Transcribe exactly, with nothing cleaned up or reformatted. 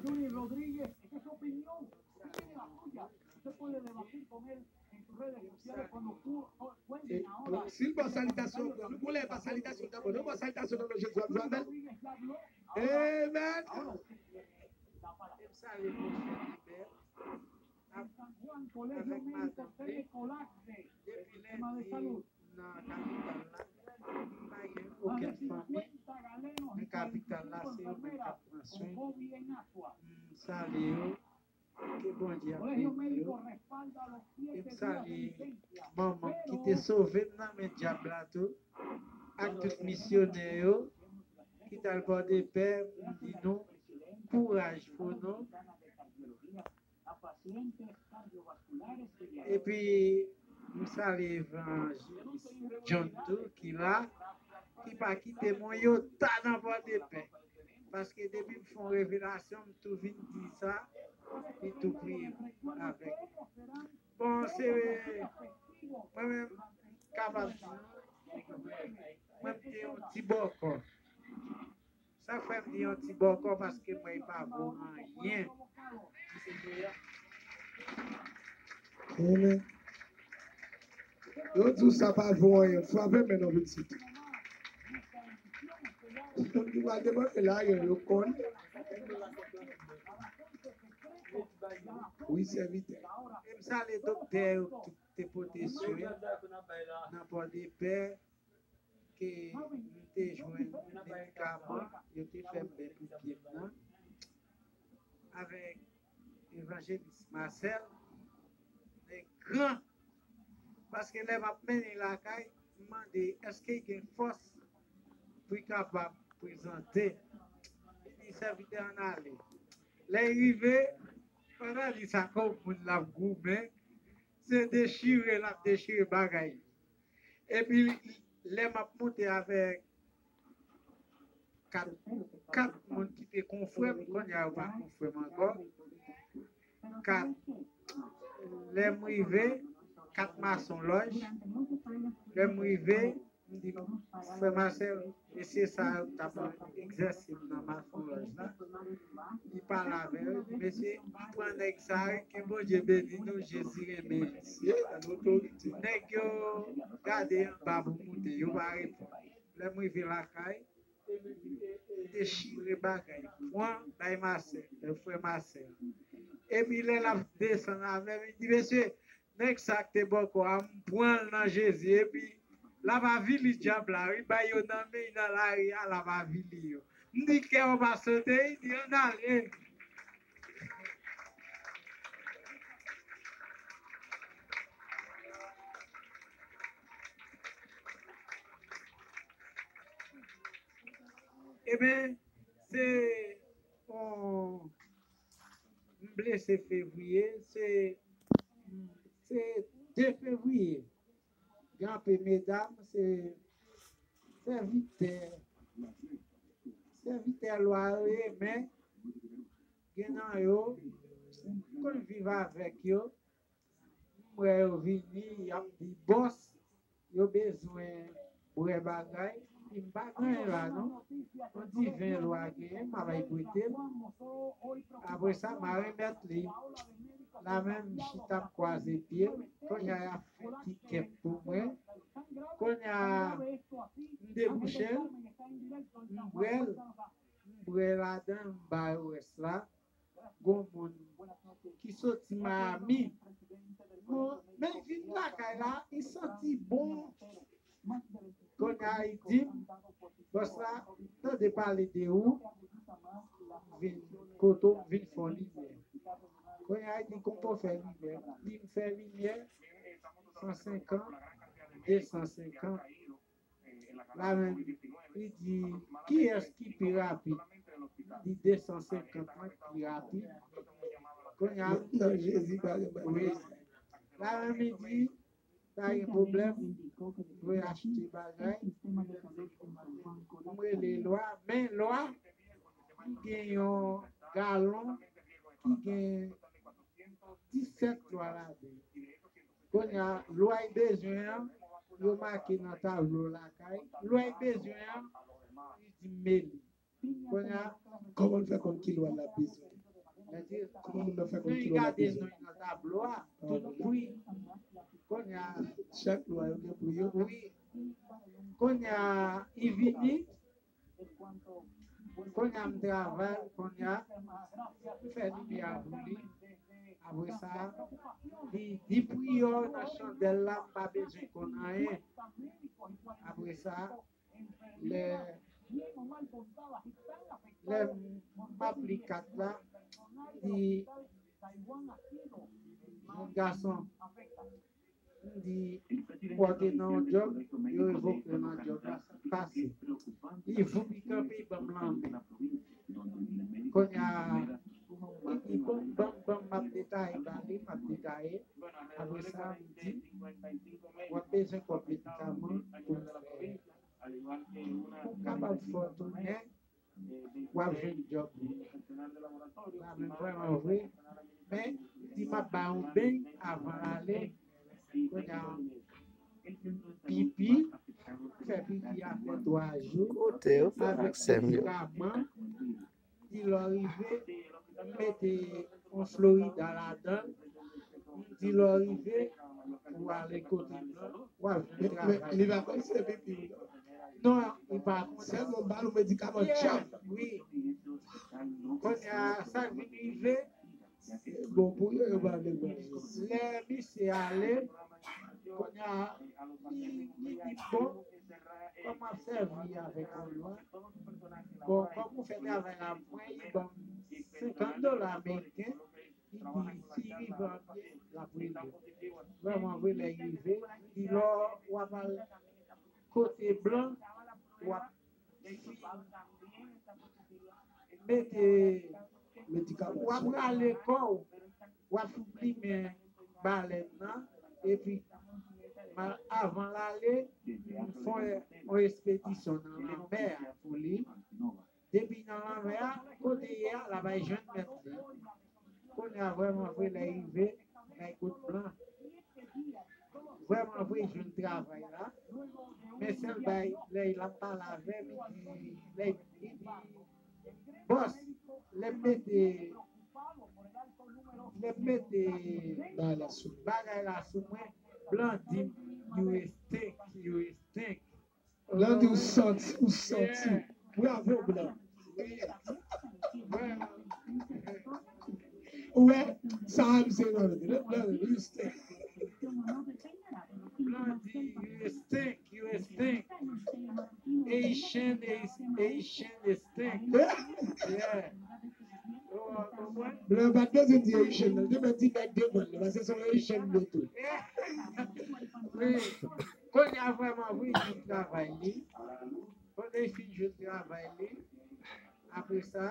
Johnny Rodríguez, esa es su opinión. Usted tiene la suya. Usted puede debatir con él en sus redes sociales cuando cu- cuelguen ahora. Si l ba w salitasyon, nou pou lè l ba salitasyon dabò. Nou ba salitasyon nan non Jezi, w ap jwe avè l. Amen. Amen. San Juan, Colegio Médico Fede Colacde, el tema de salud. Nan kapital la, m pa gen okenn fanmi nan kapital la, se yo menm k ap pran swen. M salye yo, ke Bondye ap beni yo. E m salye manman m ki te sove m nan men dyab la tou, ak tout misyonè yo ki t al Pòdepè, m di nou, kouraj pou nou. Epi, m salye Evanjelis John tou, ki la, ki pa kite m yon yota nan Pòdepè. Paske depi m fè yon revelasyon, m tou vin di sa, li tou priye avèk. Bon, se mwen menm, kapab di, mwen m te yon ti bòkò. Sa fè m di yon ti bòkò paske m wè li pa vo anyen. Amen. Yo di w sa pa vo anyen. Frape men non pitit. Moun ki pral demande la, yo, yo konn. Wi, sèvitè. E m salye doktè yo ki te pote swen nan Pòdepè. Ke m te jwenn medikaman yo te fè m bè pou pye m nan avèk Evanjelis Marcel, nèg gran. Paske lè m ap mennen l lakay, m mande èske l gen fòs pou l kapab prezante. Li di, sèvitè, ann ale. Lè l rive, pandan li sa kòm moun l ap goumen, se dechire l ap dechire bagay yo. Epi lè m ap monte avèk kat, kat moun ki te konfrè m, kounye a yo pa konfrè m ankò. Kat, lè m rive, kat masonlòj, lè m rive, m di, frè Marcel, mesye sa yo t ap egzèse m nan masonlòj la. Li pale avè yo, li di, mesye, m pran nèg sa yo, ke Bondye beni nou, Jezi renmen nou. Nèg yo gade anba pou moute, yo pa reponn. Lè m rive lakay, m dechire bagay, pran bay Marcel, frè Marcel. Epi lè l ap desann avè m, li di, mesye, nèg sa k te bòkò a, m pran l nan Jezi. Epi l ap avili dyab la, wi, bay yo nan men, nan lari a, l ap avili yo. M di, kè w pa sote, li di, ann ale. Ebyen, se yon, m blese fevriye, se, se de fevriye. Gen anpil medam, se sèvitè, sèvitè lwa yo ye, men gen nan yo, m konn viv avèk yo, m wè yo vini, y ap di, bòs, yo bezwen bwè bagay, m pa gen anyen la non. Yon diven lwa genyen, m a bay prete l. Apre sa, m a remèt li. La menm, m chita, m kwaze pye m. Kounye a, y ap fè ti kèk pou mwen. Kounye a, m debouche l, m bwè l, m bwè ladan l, m ba yo rès la. Gon moun ki soti Miami. Bon, men l vin lakay la, li santi bon. Kounye a, li di m, bòs la, tande pale de ou, m vin kote w, m vin fè w limyè. Kounye a, li di, konpò fè limyè. Li m fè limyè, san senkant, de san senkant. La menm, li di, kiyès ki pi rapid? Li di, de san senkant lan ki pi rapid. Kounye a, nan Jezi pa gen bagay. Wi. La menm, li di, pa gen pwoblèm, m dwe achte bagay, m rele lwa, men lwa, m gen yon galon ki gen disèt lwa ladan l. Kounye a, lwa l bezwen an, yo make nan tablo lakay. Lwa l bezwen an, li di m mele. Kounye a, kòman l fè konn ki lwa l ap bezwen? Sètadi, lè y gade non nan tablo a, tout pri. Kounye a, chak lwa yo gen pri yo. Wi. Kounye a, li vini, kounye a, m travay, kounye a, m fè limyè a pou li. Apre sa, li di priyè nan chandèl la, m pa bezwen konn anyen. Apre sa, lè, lè m ap li kat la, m di, jèn gason, m di, ou te nan yon djòb, yo revoke w nan djòb la, sa k pase? Li voup, li kanpe, li ban m lanmen. Kounye a, li di, bon, ban m, ban m, m ap detaye ba li, m ap detaye. Apre sa, m di, w ap bezwen kòb medikaman pou m fè, pou m kapab fè w tounen, w ap jwenn djòb. La menm vrèman vre. Men, li di m ap ba yon beny avan l ale. Kounye a, pipi, fè pipi a fè twa jou. Kote yo fè avèk sè m yo? Medikaman, di lè w rive, mete yon Florida ladan l. Di lè w rive, ou ale kote blan, w ap jwenn travay. Men, men li pa konn se pipi w non. Non, li pa konn. Sèlman ba l yon medikaman djab. Wi. Kounye a, sa k vin rive, bon, pou yo, yo pa vle konn. Lè misye ale, kounye a, li, li di, bon, kòm m ap sèvi avèk ou lwen, bon, kòm ou fè travay la pou mwen, li ban m senkant dola ameriken, li di, si li rive an byen, l ap rele. Vrèman vre, lè l rive, li di, lè w ap al kote blan, w ap mete medikaman w ap sou rale kò w, w ap foup limen balèn nan, epi ma-, avan l ale, m fè yon espedisyon nan lanmè a pou li. Depi nan lanmè a, kote l ye a, l ap al jwenn mèt li. Kounye a, vrèman vre, lè l rive, l al kot blan. Vrèman vre, jwenn travay la. Men sèl bagay, lè l ap pale avè m, li di, lè, li di, bòs, lè m mete, lè m mete bagay la sou mwen, blan di m, you stink, you stink. Blan di ou santi, ou santi. Yeah. Bravo, blan. Ou wè, sa a, misye nan lòt. Lòt blan, you stink. Blan di, you stink, you stink. Haitian is, Haitian is stink. Yeah. Ou konprann? Blan pa t bezwen di Haitian, non. Li te mèt di nèg devan l, paske se yon Haitian li ye tou. Yeah. Wi. Kounye a vrèman, wi, li travay li. Kounye a li fin jwenn travay li. Apre sa,